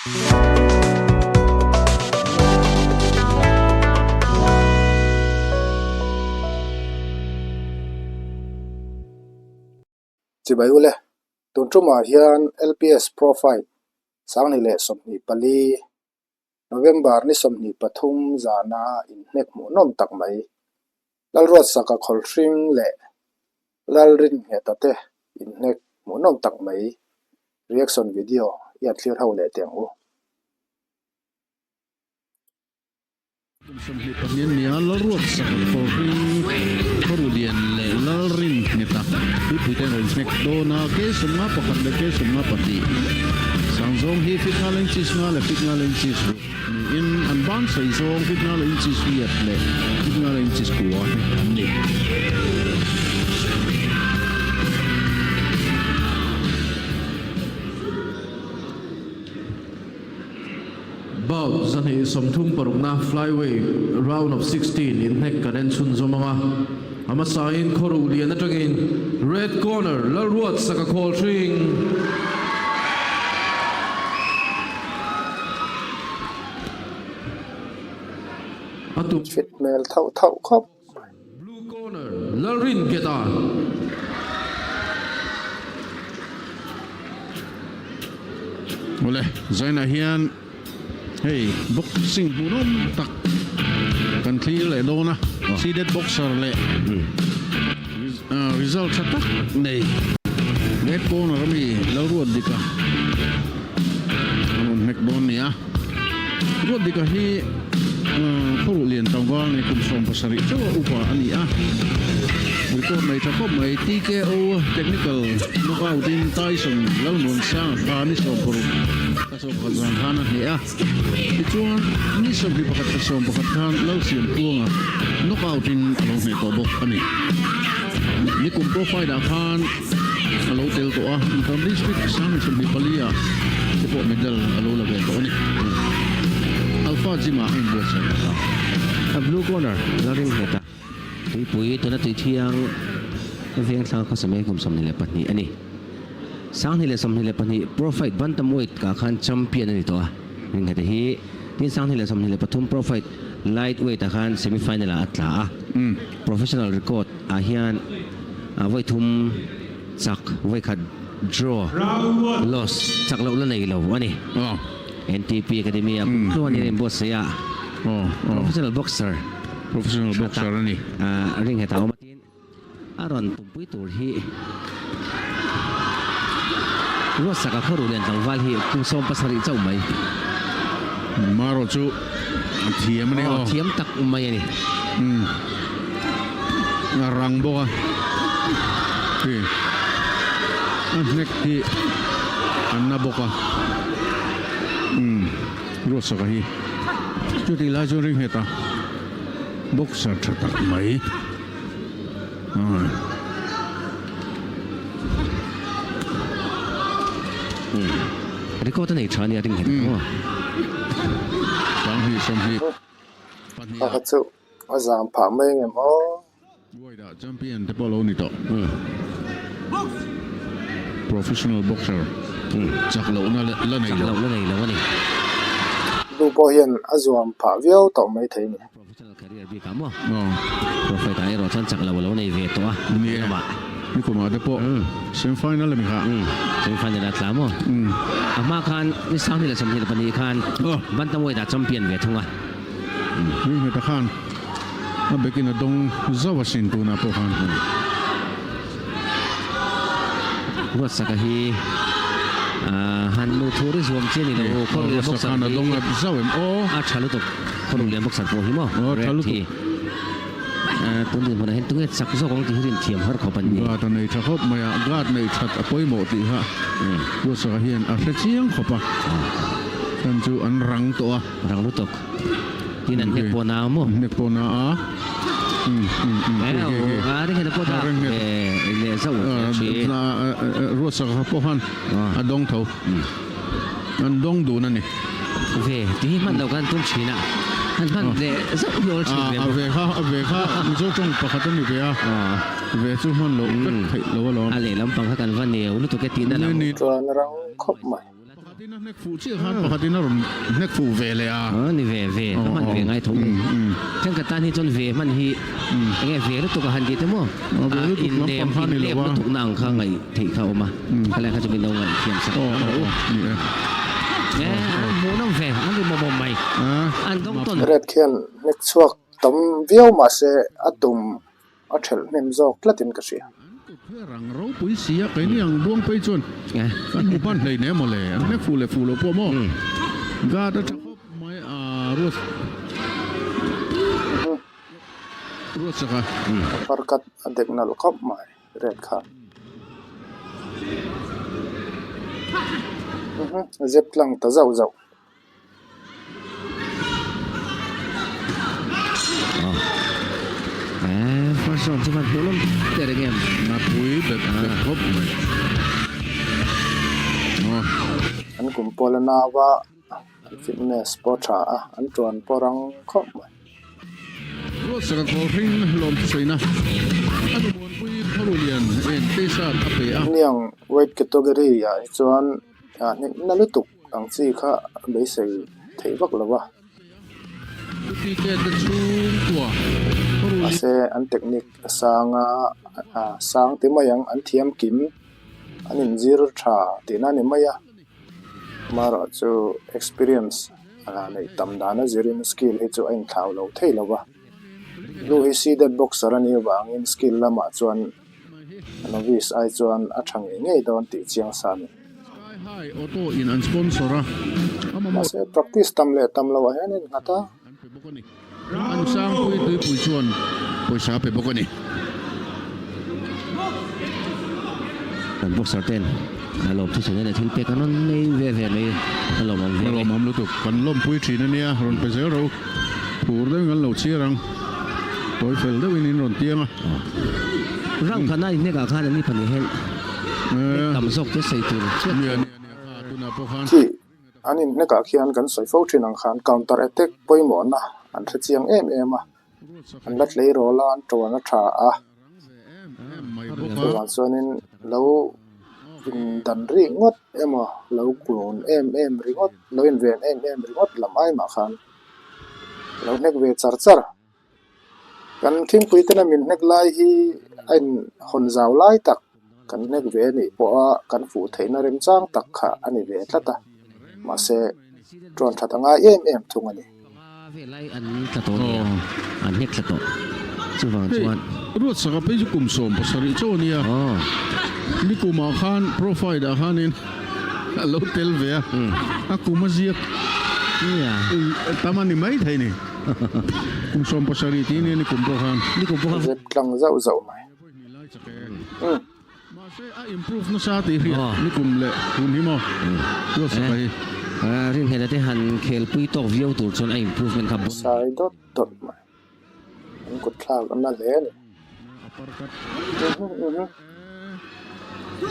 Chibai ule, tun tumah hian LPS Profile 2024, November ni 23 zana inhnek hmuhnawm tak mai, Lalruatsaka Khawlhring leh Lalrinnghet-a te inhnek hmuhnawm tak mai reaction video i han thlir ho leh teh ang u. Kum 22 an ni a, Lalruatsaka Khawlhring Khawruhlian leh Lalrinnghet-a puipuite an rawn hnek dawn a, K 51 leh K 52 sang zawng hi feet nga leh inches nga leh feet nga leh inches ruk niin an ban sawi zawng feet nga leh inches riat leh feet nga leh inches kua te an ni. Bout 236na Flyweight Round of 16 inhnek kan en chhunzawm ang a, a hmasain khawruh lian atangin Red Corner Lalruatsaka Khawlhring. A tum. Fit hmel thauh thauh khawp mai. Blue Corner Lalrinnghet-a. Awle, Zainah hian hei boxing hmuhnawm tak kan thlir leh dawn a, seeded boxer leh result tha tak nei red corner ami Lalruatdika a rawn hnek dawn a ni a. Ruatdika hi Khawruh lian tlangval nei kum 17 chauh a upa a ni a, record nei tha khawp mai. TKO Technical Knockout in Tyson Lalmuansanga kha ni 16 thla 11 zan khan a hneh a, tichuan ni 21 thla 11 khan Lalsiamtluanga knockout in a lo hneh tawh bawk a ni. Nikum profile ah khan a lo tel tawh a, Inter District 2024 ah te pawh medal a lo la ve tawh a ni. Alpha Gym ah a inbuatsaih ta a. A blue corner la ring nghet a, tuipui tuna tui thiang veng thlang khawsa mai kum 22 a ni. 2022 Pro Fight Bantamweight kah khan champion a ni tawh a, ring nghet hi tin 2023 Pro Fight Lightweight ah khan semi final ah a tla a, professional record ah hian vawi thum chak, vawi khat draw, loss, chak loh la nei lo a ni. NTP Academy ah kum tluan in a inbuatsaih a, professional boxer tha tak ring hetah a awm a tin a rawn tumpui tur hi Ruatsaka khawruh lian tlangval hi kum 17 chauh mai. Maro chu a thiam a ni aw. Thiam tak mai a ni. Umm a rang bawk a hi a hnek hi a na bawk a umm Ruatsaka hi chutih lai chuan ring nghet a boxer tha tak mai. Record a nei tha ania ring nghet ang aw. A kha chu a zam phah mai angem aw. World-ah champion te pawh lo ni tawh. Professional boxer chak lohna la nei lo. Chak lohna nei lo a ni. Nu pawh hian a zuam phah viau tawh maithei a ni. Professional career bik ah maw? Profet ah erawh chuan chak lo a lo nei ve tawh a, Ni e, lamah. nikum ah te pawh semi final a ni kha. Semi final a tla maw? A hma khan ni 2022 khan Bantamweight ah champion ve thung a. Ni hmeta khan a bekin a dawng zauh a sin tunah pawh khan. Ruatsaka hi han nu thur i zuam chi a ni lo, Khawruhlian boxer hi a tha lutuk, Khawruhlian boxer pawh hi maw red hi tun dinhmunah hian tunge chak zawk ang tih hi rinthiam har khawp an ni. Guard a nei tha khawp mai a, guard nei that a pawimawh tih kha Ruatsaka hian a hre chiang khawp a, chan chu an rang tawh a. Rang lutuk. Tin an hnek pawh na ang maw? Hnek pawh na a. A ring nghet pawh dah leh zauh a thi. Ruatsaka kha pawh khan a dawng tho. An dawng dun a ni. Ve ti hi hman loh khan tum thin a. An hman leh zauh hi awl thin ve maw? A ve kha a ve kha Mizo tawng pakhat a ni ve a. Ve chu hman loh vek theih loh alawm. A lehlam pang kha kan va neu lutuk e tihna lam. Tluan rang khawp mai. Pakhatin a hnek fuh chiah khan pakhatin a rawn hnek fuh ve leh a. Aw ni ve ve ka hman ve ngai tho mai. Thenkhat tan hi chuan ve hman hi enge ve lutuk a han tih te maw? Ve lutuk lampang kha a ni lo a. Inlep lutuk na ang kha ngaih theih kha a awm a. Khalai kha chu min lo ngaih thiam sak ang rawh u. Ni e. E an hmuhnawm ve an ri mawmawm mai. An dawng tawn. Red khian hnek chhuak tam viau mahse a tum a thelh hnem zawk tlatin ka hria. An kut hi a rang ropui si a, keini ang buang phei chuan kan hmu ban hlei nem mawle, an hnek fuh leh fuh loh pawh maw guard a tha khawp mai a ruat ruat sak a. A parkat a dek nalh khawp mai red kha. Zep tlang ta zauh zauh. First round chu khan hmuh lawm teh reng em? Napui bet bet khawp mai. An kum pawl a nau a, an fitness pawh a tha a, an tuan pawh rang khawp mai. Ruatsaka kawl hring lawm thusawiina a nubuanpui Kharulian en T-shirt a pe a. Hniang weight category ah hi chuan Hnekna lutuk ang chi kha beisei theih vak lo a. Mahse an technique a sang a, a sang ti mai ang, an thiam kim, an inzir tha tihna a ni mai a. Amaherawh chu experience neih tam dana zirin skill hi chu a inthlau lo thei lo a. Blue hi seeded boxer a nih avangin skill lamah chuan Novice ai chuan a tha ngei ngei dawn tih chiang sa a ni. Mahse practice tam leh tam loh ah hian a innghat a. Kan boxer ten a lawm thusawi na leh thil pek an rawn nei ve ve mai a lawmawm viau e. Lawmawm lutuk kan lawmpui thin a nia rawn pe zel ro. Phur deuhin kan lo chhiar ang. Tawi fel deuhin in rawn tiang a. Round khatna inhnek ah khan an ni pahnih hian hnek tam zawk te sawi tur chuan. Nia nia nia kha tunah pawh khan. Khi an inhnek ah khian kan sawi fo thin ang khan counter attack pawimawhna an hre chiang em em a. An la tleirawl a, an tuan a tha a. Chuvang chuanin lo indan ringawt emaw lo kun em em ringawt lo inven em em ringawt lam ai mah khan lo hnek ve char char. Kan thingpui tena min hnek lai hi a inhawn zau lai tak kan hnek ve anih pawha kan fuh theihna remchang tak kha a ni ve tlat a, mahse tuan that a ngai em em thung a ni. Panga vel lai an tla tawh nia, an hnek tla tawh. Chuvang chuan. Hei, Ruatsaka phei chu kum 70 chauh a nia. Nikumah khan profile ah khanin a lo tel ve a, a kum a ziak tam a ni mai thei ni. Kum 70 tih nia nikum pawh khan. Nikum pawh khan. Zep tlang zauh zauh mai. Mahse a improve nasa tih hriat nikum leh hun hi maw Ruatsaka hi. Rinhlehna te han khelpui tawk viau tur chuan a improvement kha bon. Sai dawt dawt mai. An kut thlak a na hle a ni.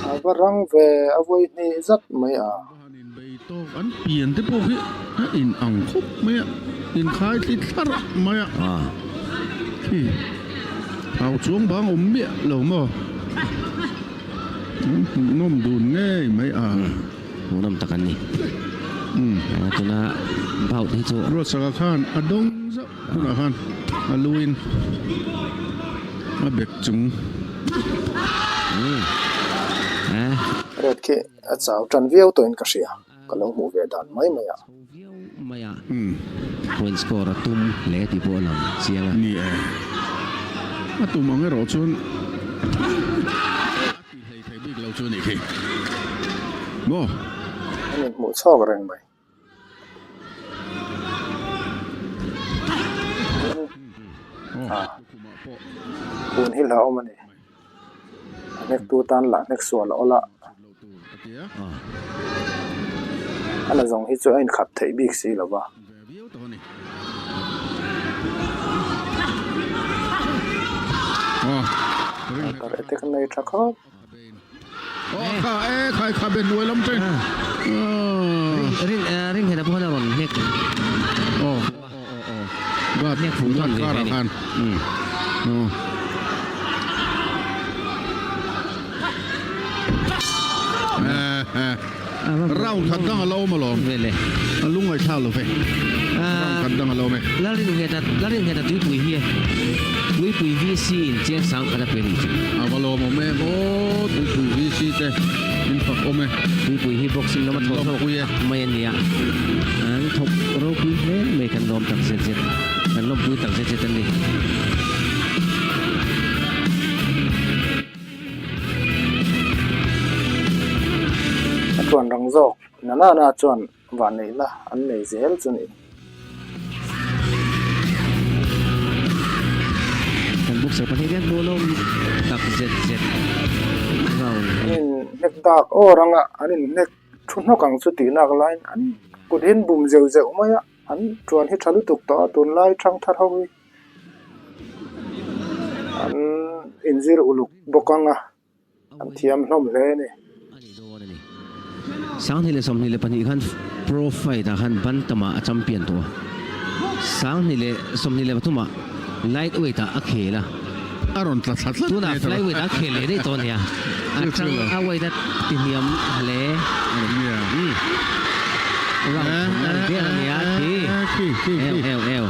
A va rang ve a vawi hnih zat mai a. An pian te pawh hi a in ang khawp mai a, inkhai thli thlarh mai a. Khi thau chuang bang awm miah lo maw? An hmuhnawm dun ngei mai a. Hmuhnawm tak an ni. Tuna bout hi chu. Ruatsaka khan a dawng zauh hunah khan a luin a bek chung. Red khi a chau tan viau tawhin ka hria. Ka lo hmuh ve dan mai mai a. Chho viau mai a. Point score a tum hle tih pawh a lang chiang a. Ni e. A tum ang erawh chuan a ti hlei thei bik lo chu a nih khi. Maw? An inhmuh chhawk reng mai. Hun hi hlauhawm a ni. A hnektu tan lah hnek sual a awl a. A la zawng hi chu a inkhap theih bik si lo va. Counter attack nei tha khawp. Ringhela pawh khan a rawn hnek hnek fuh nawn ve ve a ni. Round khat dang a lo awm alawm. A lungngaihthlak lo ve. Round khat dang a lo awm e. Lalringheta Lalringheta tuipui hi Tuipui VC in chiang sang khat a pe ni chu. A va lawmawm em aw Tuipui VC te in fak awm e. Tuipui hi boxing lama thawh hlawk mai a nia. An thawk ropui hle mai kan lawm tak zet zet. Kan lawmpui tak zet zet a ni. A tuan rang zawk na na na chuan vanneihna an nei zel chu ni. Kan boxer pahnih hian hmuhnawm tak zet zet round An inhnek dak awr anga an inhnek thu hnawk ang chu tih nak laiin an kut hi an bum zeuh zeuh mai a, an tuan hi tha lutuk tawh a tunlai thangthar ho hi. An inzir uluk bawk ang a, an thiam hlawm hle a ni. 2022 khan Pro Fight ah khan Bantam ah a champion tawh a, 2023 ah Lightweight ah a khel a, A rawn tla thla tlat tunah Flyweight ah a khel leh daih tawh a nia, a tang a weight a tihniam hle a ni. Round thumna a ni der a nia khi, eu eu eu.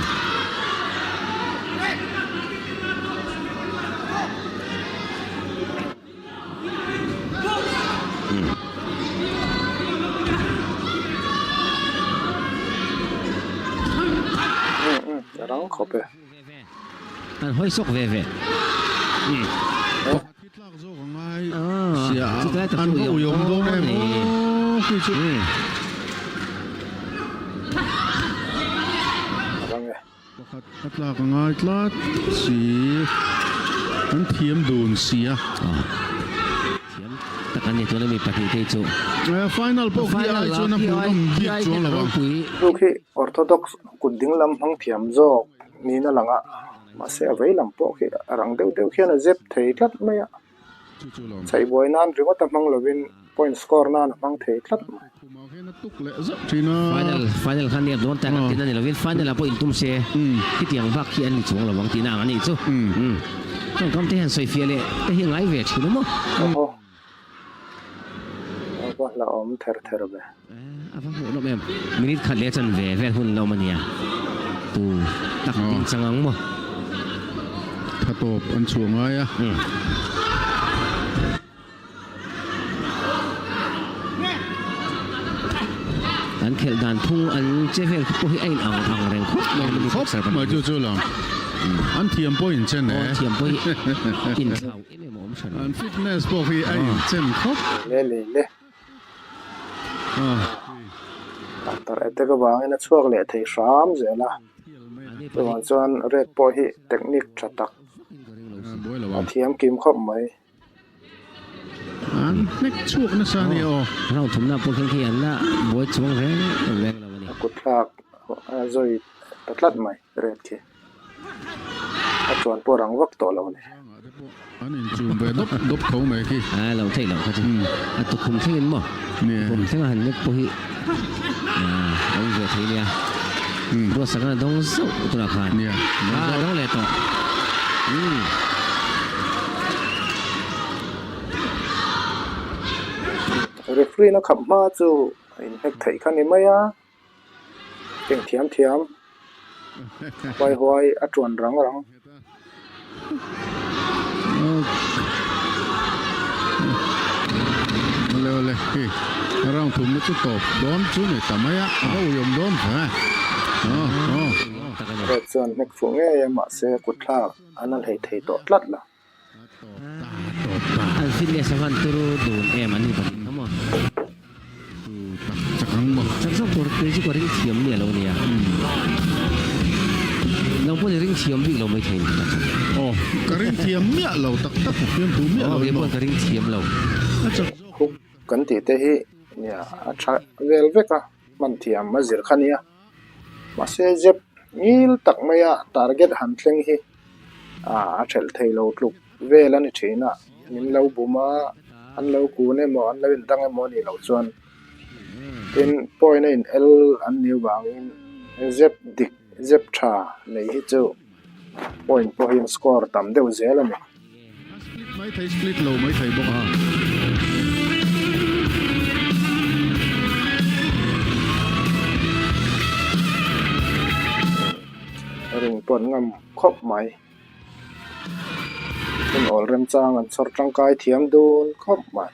Rang khawp e. An hawi sawk ve ve. Chutlai tak chu uiawm dawn a ni. Rang e. Pakhat a tlak a ngai tlat si, an thiam dun si a. Thiam tak an ni tuna mi pahnih te chu. Final pawh khi ai chuan a hmuhnawm bik chuang lo ang. Chu khi Orthodox kut ding lam hmang thiam zawk niin a lang a, mahse a vei lam pawh khi a rang deuh deuh khian a zep thei tlat mai a. Chhaihbuai nan ringawt a hmang lovin point score nan a hmang thei tlat mai. Final final khan nia dawn tak an tin a ni lovin final ah pawh intum se khitiang bak khi an ni chuang lovang tihna ang a nih chu. Tawngkam te hian sawifiah leh te hi ngai ve thin awm aw. Awhaw. A va hlauhawm ther ther ve. A va hmuh lawm em. Minute khat leh chan ve vel hun la awm a nia. Tu tak ding chang ang maw. Tha tawp an chhuah ngai a. An khelh dan phung an che vel pawh hi a in ang ang reng khawp mai a ni Khawp mai chu chu lang. An thiam pawh in chen e. Aw thiam pawh hi in thlau em em a awm hran. An fitness pawh hi a in chen khawp. Le le le. Counter attack avangin a chhuak leh thei hram zel a. Chuvang chuan red pawh hi technique tha tak a thiam kim khawp mai. An hnek chhuak nasa a ni aw. Round thumna pawh khian khi an la buai chuang reng reng lo a ni. A kut thlak a zawi ta tlat mai red khi. A chuan pawh rang vak tawh lo a ni. An inchum ve dawp dawp tho mai khi. A lo theih loh kha chu. A tukhum thlengin maw? Tukhum thlenga han nek pawh hi a awm ve thei nia. Ruatsak a dawng zauh tunah khan. A dawng leh tawh. Referee na khap hma chu a inhnek theih kha ni mai a. Keng thiam thiam huai huai a tuan rang rang. Awle awle hei round thumna chu tawp dawn chu ni ta mai a a va uiawm dawn ve aw aw. Red chuan hnek fuh ngei a mahse kut thlak an a hlei thei tawh tlat lo. An fitness a hman turu dun em an ni pahnih kha maw? Chak zawk tur kei chu ka ring thiam miah lo nia. Nang pawh ni ring thiam bik lo mai thei ni tak. Aw ka ring thiam miah lo tak tak fiam tu miah lo Aw kei pawh ka ring thiam lo. Hook kan tih te hi nia a tha vel vek a hman thiam a zir kha nia. Mahse zep ngil tak maia target han thleng hi a thelh thei lo tluk vel a ni thin a, min lo bum a, an lo kun emaw an lo indang emaw a nih loh chuan tin point a in el an nih avangin zep dik zep tha nei hi chu point pawh hi an score tam deuh zel a ni. A split mai thei split lo mai thei bawk a. pawh an ngam khawp mai. Hun awl remchang an chhawr tangkai thiam dun khawp mai.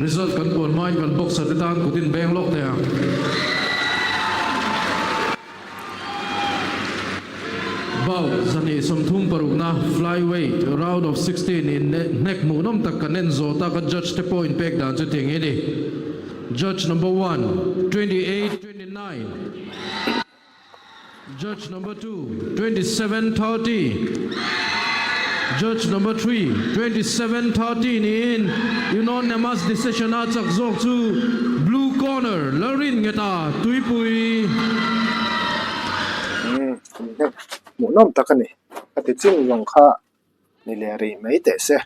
Result kan puan hmain kan boxer te tan kut in beng lawk thei ang. Bout 230 parukna flyweight round of 16 in hnek hmuhnawm tak kan en zawh tak a judge te pawh inpek dan chu tiang hi a ni. Judge number one, 28, 29. Judge number 2, 27, 30. Judge number 3, 27, 30 niin unanimous decision a chak zawk chu blue corner Lalrinngeta Tuipui. Umm hmuhnawm tak a ni. A ti chin zawng kha ni leh rih mai teh se.